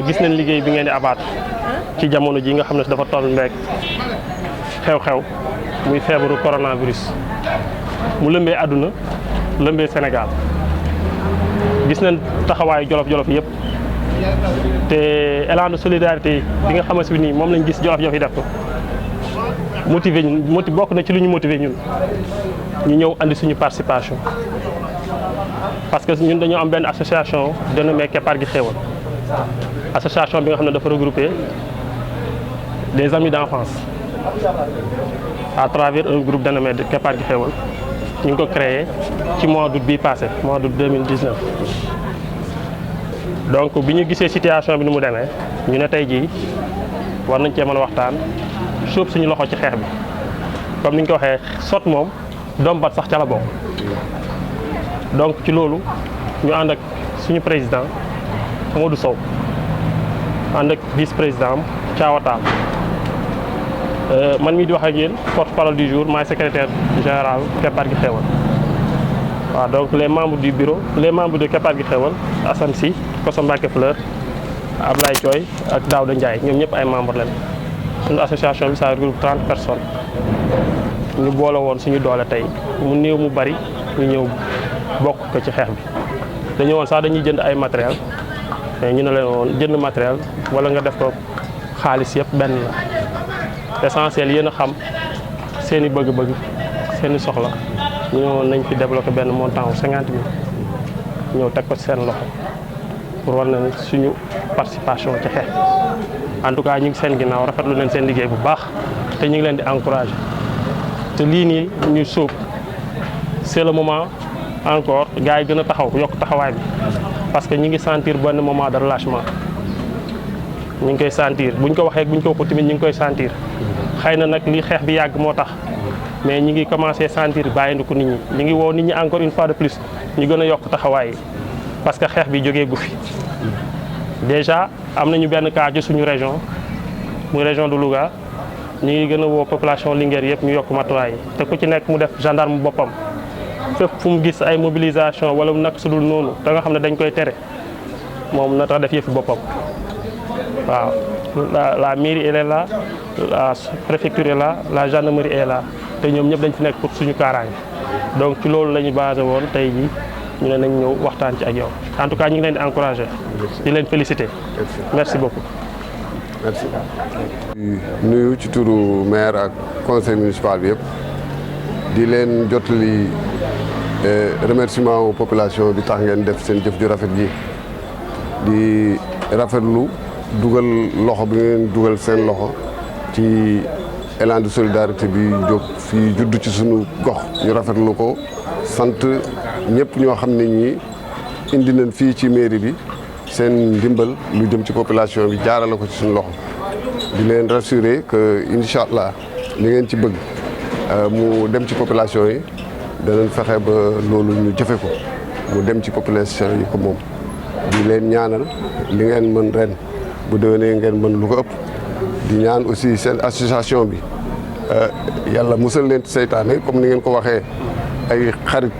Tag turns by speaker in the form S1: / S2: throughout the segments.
S1: gis nañ liggéey bi ngeen di abattre ci jamono ji nga xam ne dafa toll mbeek xew-xew muy feebaru coronavirus mu lëmbee àdduna lëmbee Sénégal gis nañ taxawaayu jolof-jolof yëpp te élan de solidarité bi nga xamante ni moom lañ gis jolof-jolof yi def ko motivé ñu bokk na ci lu ñu motivé ñun ñu ñëw andi suñu participation parce que ñun dañoo am benn association dénommée Keppaar gi Xéewal association bi nga xam ne dafa regrouper des amis d'enfance à travers un groupe dénommé Keppaar gi Xéewal ñu ngi ko créé ci mois d'août bii passé mois d'août 2019 donc bi ñu gisee situation bi ni mu demee ñu ne tey jii war nañ cee mën a waxtaan sóob suñu loxo ci xeex bi comme ni ñu ko waxee sot moom dombat sax ca la bokk donc ci loolu ñu ànd ak suñu président Modou Sow ànd ak vice président Thiaw Tall man mii di wax ak yéen porte-parole du jour maay secrétaire général Keppaar gi Xéewal waaw donc les membres du bureau les membres de Keppaar gi Xéewal Assane Sy Koso Mbacke Fleur Ablaye Thioy ak Daouda Ndiaye ñoom ñëpp ay membres lañ suñu association bi ça regroupe 30 personnes ñu boole woon suñu doole tey mu néew mu bari ñu ñëw bokk ko ci xeex bi dañu woon sax dañuy jënd ay matériel mais ñu ne leen woon jënd matériel wala nga def ko xaalis yëpp benn la essentiel yéen a xam seen i bëgg-bëgg seen i soxla ñu ne woon nañ fi débloqué benn montant wu 50 000 ñëw teg ko ci seen loxo pour war na suñu participation ci xeex en tout cas ñu ngi seen ginnaaw rafetlu leen seen liggéey bu baax te ñu ngi leen di encouragé te lii nii ñu sóob c'est le moment encore gars yi gën a taxaw yokk taxawaay bi parce que ñu ngi sentir benn moment de relâchement ñu ngi koy sentir buñ ko waxee buñ ko waxul tamit ñu ngi koy sentir xëy na nag li xeex bi yàgg moo tax mais ñu ngi commencé sentir bàyyindiku nit ñi ñu ngi woo nit ñi encore une fois de plus ñu gën a yokk taxawaay yi parce que xeex bi jógee gu fi déjà am nañu benn cas ci suñu région muy région de Louga ñu ngi gën a woo population Linguère yëpp ñu yokk matuwaay yi te ku ci nekk mu def gendarme boppam fépp fu mu gis ay mobilisation wala mu nag sudul noonu da nga xam ne dañ koy tere moom na tax def yëfi boppam waaw la mairie elle est là la préfecture est là la gendarmerie est là te ñoom ñëpp dañ fi nekk pour suñu kaaraange donc ci loolu la ñu basé woon tey jii ñu ne nañ ñëw waxtaan ci ak yow en tout cas ñu ngi leen di encourager di leen féliciter merci beaucoup.
S2: merci. nuyu ci turu maire ak conseil municipal bi yëpp di leen jotali remerciement aux population bi tax ngeen def seen jëf ju rafet ji di rafetlu dugal loxo bi ngeen dugal seen loxo ci élan de solidarité bi jóg fii judd ci sunu gox ñu rafetlu ko sant ñëpp ñoo xam ne ñi indi nañ fii ci mairie bi seen ndimbal lu jëm ci population bi jaarale ko ci suñu loxo di leen rassurer que incha allah li ngeen ci bëgg mu dem ci population yi danañ fexe ba loolu ñu jëfe ko mu dem ci population yi ko moom di leen ñaanal li ngeen mën ren bu déwénee ngeen mën lu ko ëpp di ñaan aussi seen association bi yàlla musal leen seytaane comme ni ngeen ko waxee ay xarit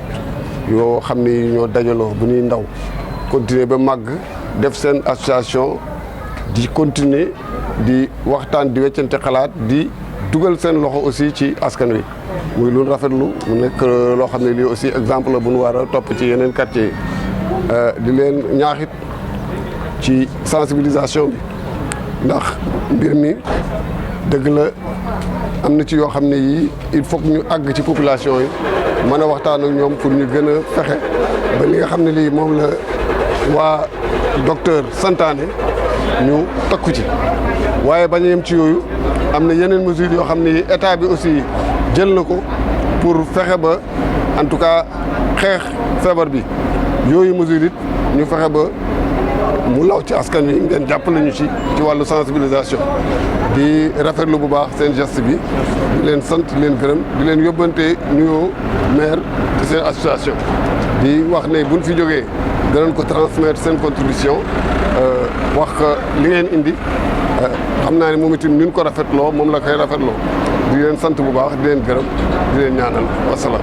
S2: yoo xam ni ñoo dajaloo bu ñuy ndaw continuer ba màgg def seen association di continuer di waxtaan di weccante xalaat di dugal seen loxo aussi ci askan wi muy lu rafetlu mu nekk loo xam ne lii aussi exemple la bu ñu war a topp ci yeneen quartier yi di leen ñaaxit ci sensibilisation bi ndax mbir mi dëgg la am na ci yoo xam ne yii il faut que ñu àgg ci population yi mën a waxtaan ak ñoom pour ñu gën a fexe ba li nga xam ne lii moom la waa docteur santaane ñu takku ci waaye bañ a yem ci yooyu am na yeneen mesures yoo xam ne état bi aussi jël na ko pour fexe ba en tout cas xeex feebar bi yooyu mesures it ñu fexe ba mu law ci askan wi ngeen jàppale ñu ci wàllu sensibilisation di rafetlu bu baax seen geste bi di leen sant di leen gërëm di leen yóbbante nuyoo maire ci seen association di wax ne buñ fi jógee danañ ko transmettre seen contribution wax li ngeen indi xam naa ne moom itam ni ñu ko rafetloo moom la koy rafetloo di leen sant bu baax di leen gërëm di leen ñaanal wasalaam